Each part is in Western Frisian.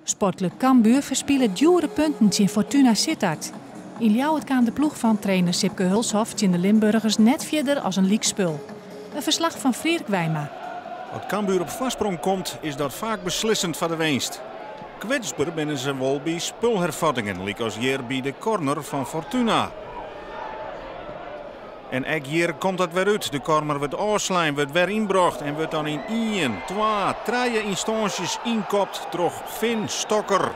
Sportklup Cambuur ferspilet djoere punten tsjin Fortuna Sittard. Yn Ljouwert kaam de ploech fan trainer Sipke Hulshoff tsjin de Limburgers net fierder as in lykspul. In ferslach fan Freark Wijma. As Cambuur op foarsprong komt, is dat faak beslissend foar de winst. Kwetsber binne se wol by spulhervattingen, lykas hjir by de corner fan Fortuna. En ek hjir komt dat wer út. De corner wurdt ôfslein, wurdt wer ynbrocht en wurdt dan yn ien, twa, trije ynstânsjes ynkopt troch Finn Stokker.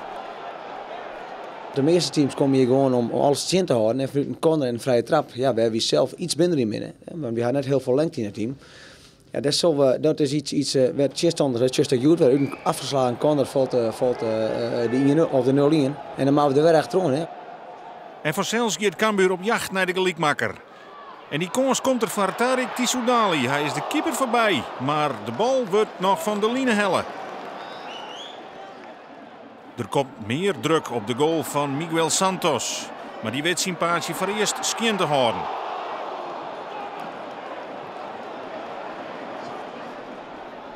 De measte teams komme hjir gewoan om alles tsjin te hâlden en fanút in corner en in frije trap, ja, wêr wy sels iets minder yn binne, want wy ha net hiel folle lengte yn it team. Ja, dat is, dat is iets, iets wêr tsjinstanners, dat sjochst ek hjoed wer, út in afgeslagen corner falt, falt de 1 of de 0-1 en dan moatte we der wer achteroan. Hè. En fansels giet Cambuur op jacht nei de gelykmakker. En dy kâns komt der foar Tarik Tissoudali. Hy is de keeper foarby, mar de bal wurdt noch fan de line helle. Der komt mear druk op de goal fan Miguel Santos, mar dy wit syn paadsje foarearst skjin te hâlden.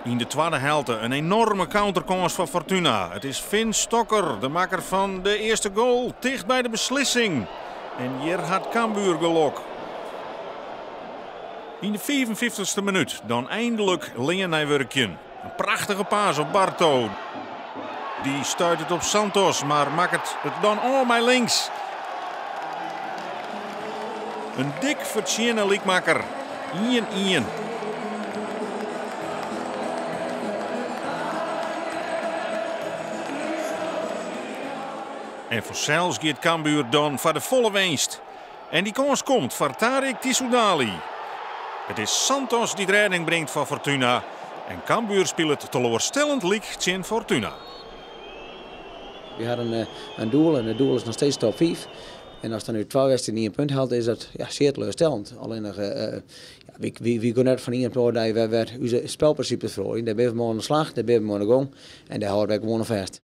Yn de twadde helte in enorme counterkâns foar Fortuna. It is Finn Stokker, de makker fan de earste goal, ticht by de beslissing. En hjir hat Cambuur gelok. Yn de 55ste minút dan einlik lean nei wurkjen. In prachtige pass op Barto. Dy stuit it op Santos, mar makket it dan ôf mei links. In dik fertsjinne lykmakker. 1-1. En fansels giet Cambuur dan foar de folle winst. En dy kâns komt foar Tarik Tissoudali. It is Santos dy't rêding bringt foar Fortuna. En Cambuur spilet teloarstellend lyk tsjin Fortuna. Wy ha in doel en it doel is noch steeds top 5. En as dan út twa wedstriden ien punt hellet, is dat ja, sear teleurstellend. Allinnich, ja, wy gean net fan ien op de oare dei wer ús spelprinsipes feroarjen. Dêr binne we mei oan de slach, dêr binne we mei oan de gong en dêr hâlde wy gewoan oan fêst.